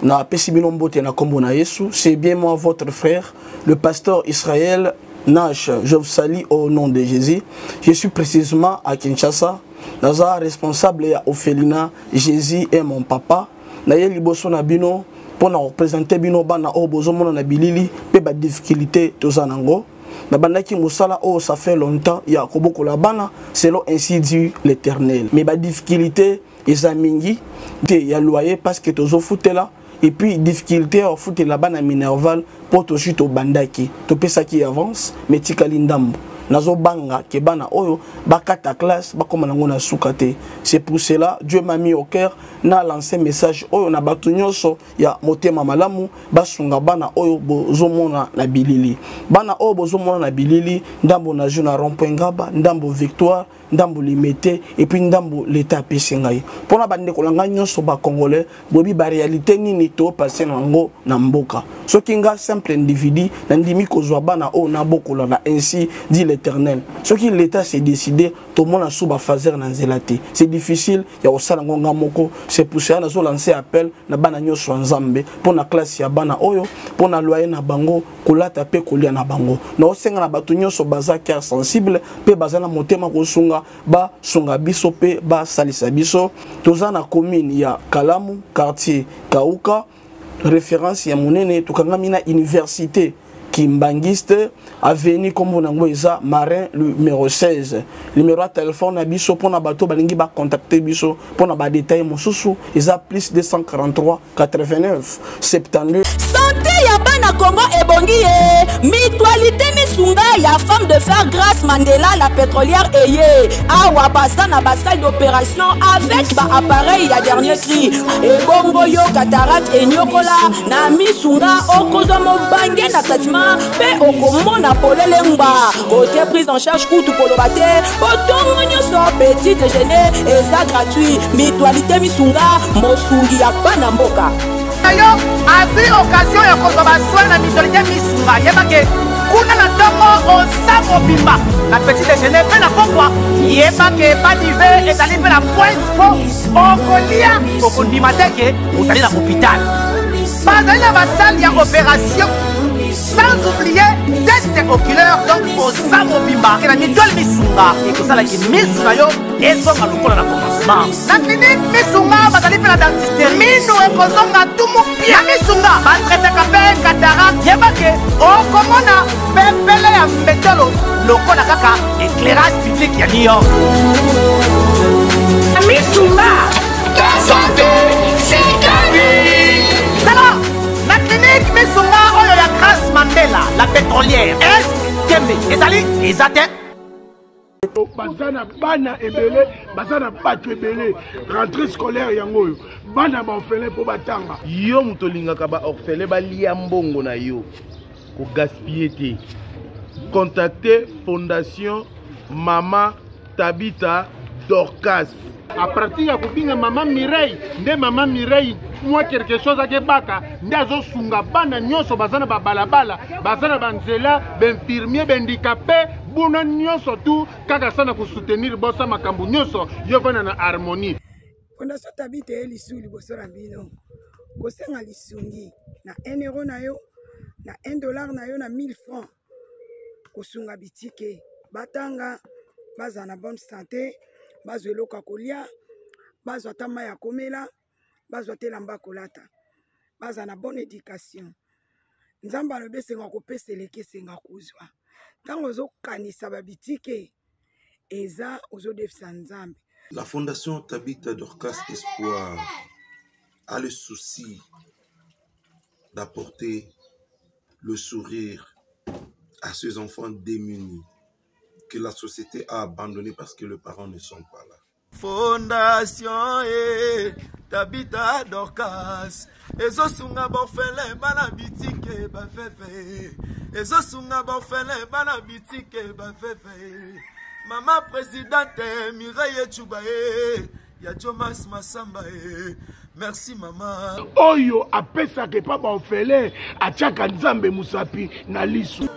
Na pesi bino mbote na kombo na Yesu. C'est bien moi votre frère, le pasteur Israël Nash. Je vous salue au nom de Jésus. Je suis précisément à Kinshasa. Naza responsable ya orphelinat Jésus est mon papa. Naye liboso na bino pour na représenter bino bana oyo bozomona na bilili pe ba difficulté toza nango. Nabandaki mosala oyo ça fait longtemps ya kobokola bana selon ainsi dit l'Éternel. Mais ba difficulté eza mingi te ya loyer parce que tozofutela, et puis difficulté ya kofutela bana minerval po tozwi tobandaki topesaki avance mais tikali ndambo. Nazobanga ke bana oyo bakata classe bakoma nango na suka te. C'est pour cela Dieu m'a mis au cœur na lancer message oyo na bato nyonso ya motema malamu basunga bana oyo bozomona na bilili. Bana oyo bozomona na bilili, ndambo na jeu na rond-point Ngaba, ndambo Victoire, ndambo Limete, et puis ndambo l'État apesi ngai. Mpona bandeko na ngai nyonso ba Congolais, boyebi ba réalité nini to passer nango na mboka. Soki nga simple individu nandimi kozwa bana oyo nabokola na ainsi dit l'Éternel. Soki l'État s'est décidé, tomona sous ba phaser na nzela te. C'est difficile ya kosala ngo nga moko. C'est pour cela nazo lancer appel na bana nyonso ya Nzambe mpona classe ya bana oyo, mpona loyer na bango, kolata pe kolia na bango. Naosenga na bato nyonso baza cœur sensible pe baza na motema kosunga, basunga biso pe basalisa biso. Toza na commune ya Kalamu, quartier Kauka, référence ya monene, tokangami na université Kimbanguiste avenue kombo nango eza Marin numéro 16. Numéro ya téléphone na biso pona bato balingi ba contacter biso pona ba détails mosusu eza plus 243 89 72. Santé ya bana Congo ebongi ye mutualité misunga ya femme de fer Grace Mandela la pétrolière eye awa baza na ba salle d'opération avec ba appareil ya dernier cri ebongo yo cataracte enyokola na misunga okozwa mobange na traitement mpe okomona polele ngba kote prise en charge kutu koloba te po ntongo nyonso petit déjeuner eza gratuit mutualité misunga mosungi ya bana mboka na yo azwi occasion ya kozwa basoin na mutualité misunga yebake kuna na ntongo oza mobimba na petit déjeuner mpe na pokwa yebake badive ezali mpe na pointe mpo okolia okondima te ke ozali na hôpital bazali na basale ya opération sans oublier test oculaire donc oza mobimba ke na mitole misunga ekosalaki misu na yo ezonga lokola na commencement na clinique misunga bazali mpe na dentiste minu ekozonga tumu pia misunga batraitaka mpe cataracte yebake okomona pepele ya mbetolo lokola kaka éclairage public ya new york misunga santé c'est tala na clinique misunga oyo ya grace mandela la pétrolière est tembe ezali eza te baza na bana ebele baza na bato ebele rentrée scolaire yango oyo bana baorphelin mpo batanga yo moto olingaka baorphelin balia mbongo na yo kogaspille te contacte fondation mama tabita dorcas a partir ya kobinga mama mireille nde mama mireille mwa quelque chose akebaka nde azosunga bana nyonso baza na babalabala baza na banzela bainfirmier bahandikape buna nyonso tu kaka sana kosoutenir bosa makambo nyonso yo vanda na harmonie fondation tabita ye lisu liboso na bino kosenga lisungi na 1 euro na yo na 1 dollar na yo na 1000 francs kosunga bitike batanga bazala na bonne santé bazwa eloko ya kolia bazwa ata mai ya komela bazwa ata elamba ya kolata bazala na bonne éducation nzambe alobi esenga kopesa eleki esenga kozwa ntango ozokanisa babitike eza ozodefisa nzambe La Fondation Tabitha Dorcas Espoir a le souci d'apporter le sourire à ces enfants démunis que la société a abandonnés parce que les parents ne sont pas là. Fondation e Tabitha Dorcas ezosunga baorphelin bana bitike baveve ezosunga baorphelin bana bitike baveve mama presidente Mireille Echuba e ya Jomas Masamba e merci mama oyo apesaka epa baorphelin atiaka nzambe mosapi na liso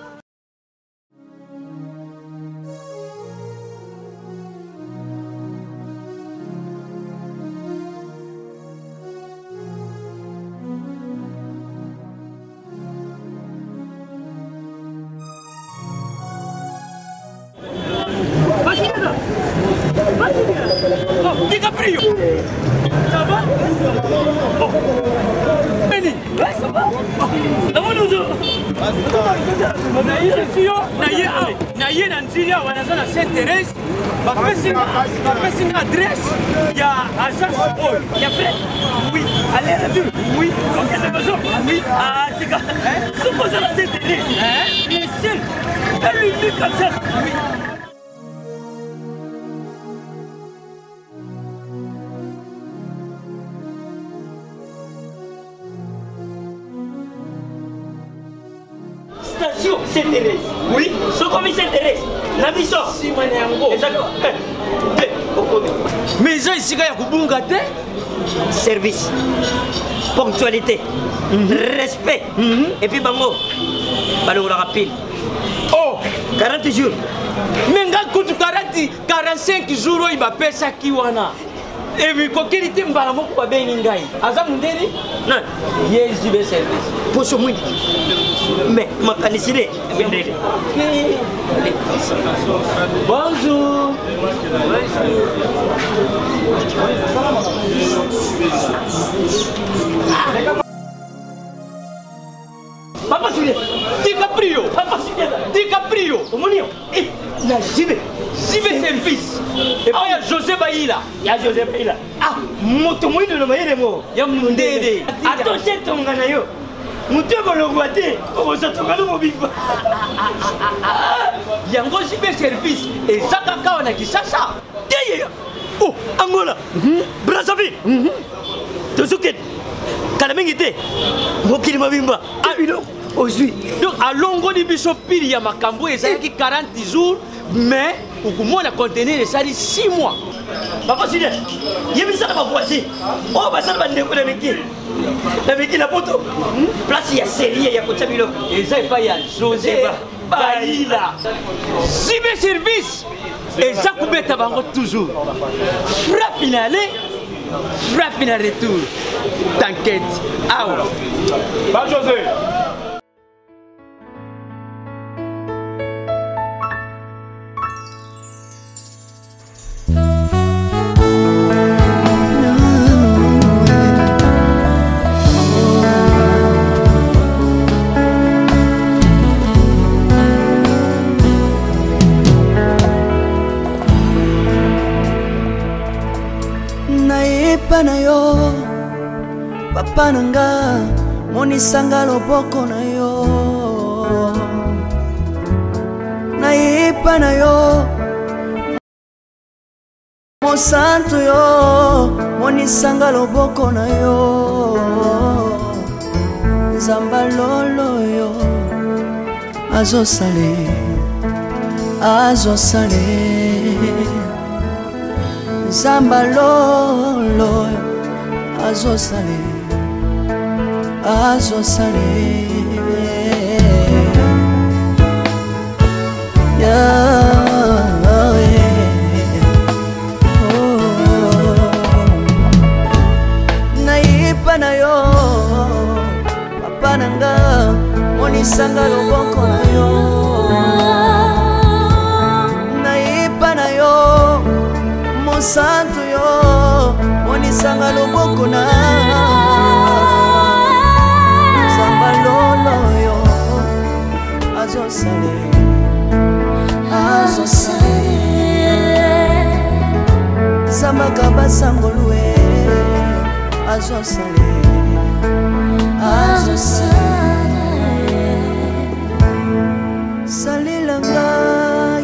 DiCaprio Ça va oh. Benny Ouais, ça va namoni ozo naye awa naye na nzili awa naza na saint thérèse bapesi nga adresse ya agence oyo ya frais oui aller retour oui okende besoin oui atika soki oza na saint thérèse le seul et l'unique agence oui station saint thérèse oui sokomi saint thérèse na biso nsima na yango ezali te okomi mais eza esika ya kobunga te service ponctualité mm -hmm. respect mm -hmm. et puis bango balongolaka pile oh 40 jours me nga kutu 40 45 jours oyo bapesaki wana ebikokeli te mbala moko babengi ngai aza mondeli nani ye jb service poso mwindi me makanisi ne mindele bonjour papa sulie DiCaprio DiCaprio omoni yo eh, na jibe jibe service epai ya José Bayila ya José Bayila ah moto moyindo na mayele mo ya mundele atoshe tonga na yo moto ekolongwa te okozwa tonga no mobimba yango jibe service eza kaka awa na Kinshasa te ye oh Angola Brazzaville tozokende kala mingi te mokili mobimba ah, biloko ozwi donc alongoli biso pili ya makambo ezalaki 40 jours mais okomona conteneur esali 6 mois papa sile yebisaka bavoisin oyo basala bandeko na miki na miki na poto place ya serie ya kotya biloko eza epai ya josé bayila sibe service eza kobeta bango toujours frappe na aller frappe na retour t'inquiète awa ba josé Nayepa na yo papa na nga monisanga loboko na yo nayepa na yo mosantu yo monisanga loboko na yo nzamba lolo yo azosale azosale nzamba lolo azosale azosale yeah. Nayepa na yo papa na nga monisanga loboko na yo nayepa na yo mosantu yo monisanga loboko na nzamba lolo yo azosale azosale zambaka basangolue azosale azosale salelanga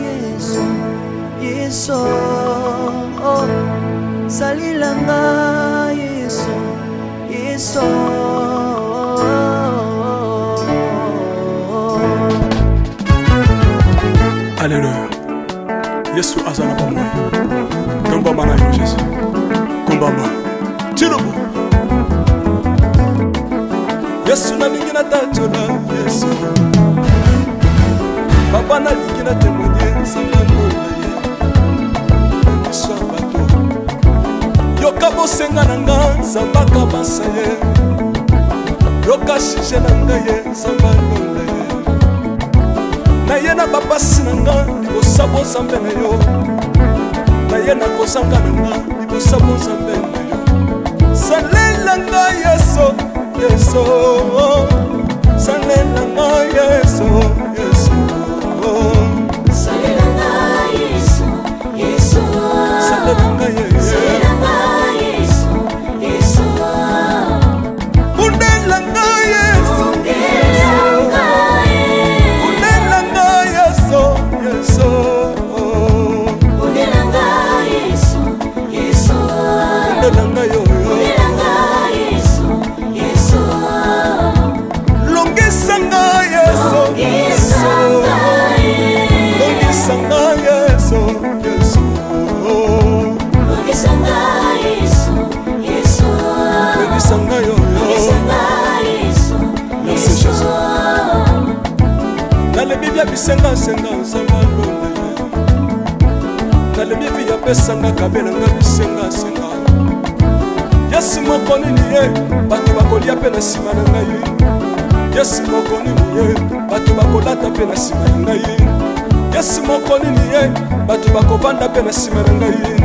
yesu yesu oh. Salelanga yesu yesu. Alleluya yesu aza na bomoi tombama na yo jésus kombama tilobo yesu nalingi natatola yesu papa nalingi na témoigne nzambe angola ye miso ya bato yoka bosenga na nga nzambe akabasa ye yoka sujet na ngai ye nzambe alonga ye naye na bapasi na nga libosa bozambe na yo naye na kozanga na nga libosa bozambe na yo salela nga yesu yesu salela nga yesu yesu Salela nga Yesu, Yesu. Salela nga Yesu. Salela nga Yesu, Yesu. Bundela nga Yesu. Bundela nga Yesu. Bundela nga Yesu, Yesu. Bundela nga Yesu, Yesu. Bundela nga yo, yo. Bundela nga Yesu, Yesu. Longisa nga Yesu. Longisa nga Yesu. Longisa nga Yesu, Yesu. Longisa nga Yesu, Yesu. Longisa nga yo, yo. Longisa nga Yesu, Merci Yesu. Jésus. Nalobi bia bisengasenga nzambe alonda ye nalobi epi apesanga kabela nga bisengasenga yesu moko nini ye bato bakolia mpe na nsima na ngai yesu moko nini ye bato bakolata mpe na nsima na ngai yesu moko nini ye bato bakovanda mpe na nsima na ngai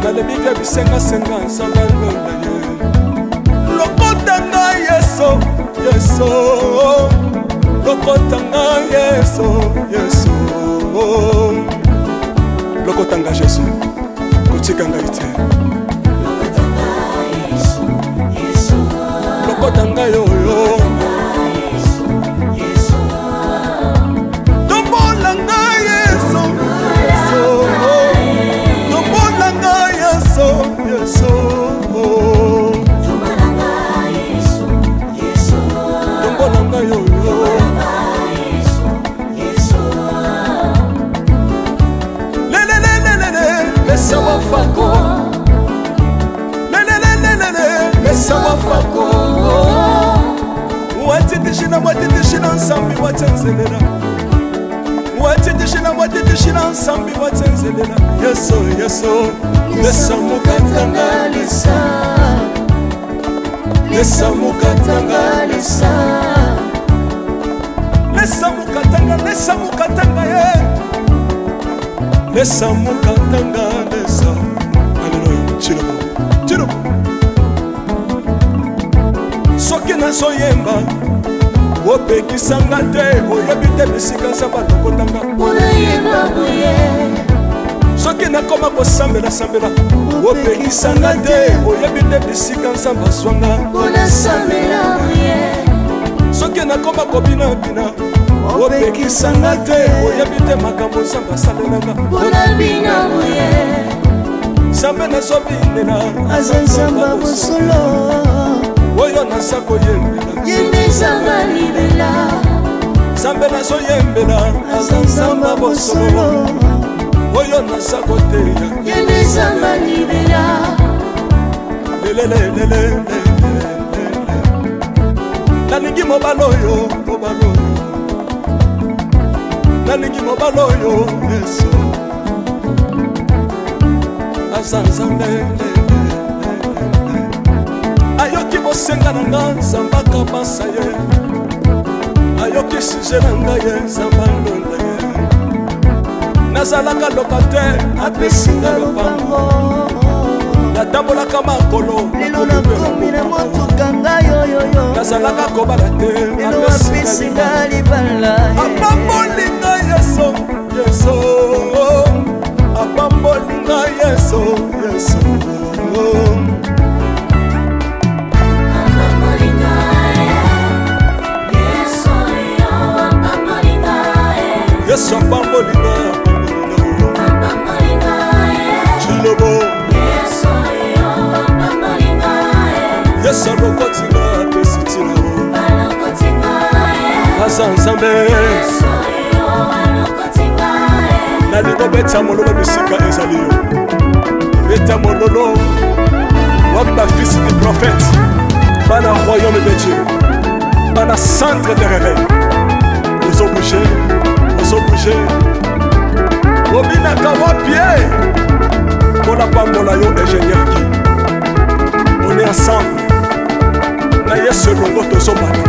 nalobi bia bisengasenga nzambe alonda ye lokota ngai yesu yesu. Lokotanga Yesu, Yesu. Lokotanga Jésus, kotika ngai te. Lokotanga yo yo. Tombola ngai Yesu, Yesu. Tombola ngai Yesu, Yesu. Tombola ngai yo yo. Lelelelelele, lesa wafako. Lelelelelele, lesa wafako. Wateteshina, wateteshina nsambi watenzelela. Wateteshina, wateteshina nsambi watenzelela. Yesu, Yesu, lesa mukatanga lesa. Lesa mukatanga lesa. Lesa mukatanga, lesa mukatanga ye. Lesa mukatanga lesa. Alléluia. Chilobo, chilobo. Soki nazoyemba opekisanga te, oyebi te bisika nzambe alokotanga. Soki nakoma kosambela-sambela opekisanga te, oyebi te bisika nzambe azwanga. Soki nakoma kobinabina opekisanga te, oyebi te makambo nzambe asalelanga. Nzambe nazobinela aza nzambe bosolo, oyo naza koyembela ye nde nzambe libela. Nzambe nazoyembela aza nzambe bosolo, oyo naza koteya ye nde nzambe libela. Lelelelelele, nalingi mobali oyo, mobali oyo, nalingi mobali oyo Yesu aza nzambe. Ayoki bosenga na nga, nzambe akabasa ye. Ayoki sujet na ngai ye, nzambe alonda ye. Nazalaka locataire, apesi nga lopango. Natambolaka makolo, lelo nakomi na motuka ngai oyoyo. Nazalaka kobala te, lelo apesi nga libala. Apamboli ngai Yesu, Yesu. Apamboli ngai Yesu, Yesu. Yesu apamboli ngai, apamboli ngai. Chilobo, Yesu alokoti ngai, apesi ntina. Aza nzambe. Nalingi obeta mololo bisika ezali yo, beta mololo. Wapi bafils du prophète, bana royaume de Dieu, bana centre de réveil? Ozobouge, ozobouge, obinaka wapi ye? Mpona pambola yo, ingénieur Guy. On est ensemble na Yesu elongo, tozomata,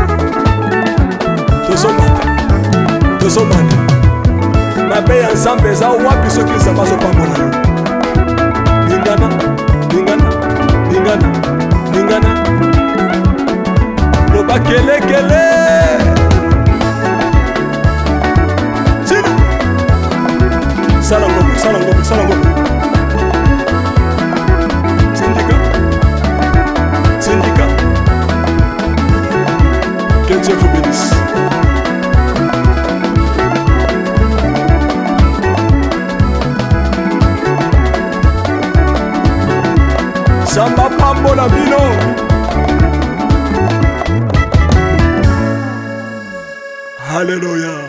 tozomata, tozomata. Mabe ya nzambe eza wapi soki nzambe azopambola yo? Ningana, ningana, ningana, ningana, loba kelekele. Tina sala ngombe, sala ngombe, sala ngombe. Tindika, tindika. Que Dieu vous bénisse. Nzambe apambola bino. Alléluia.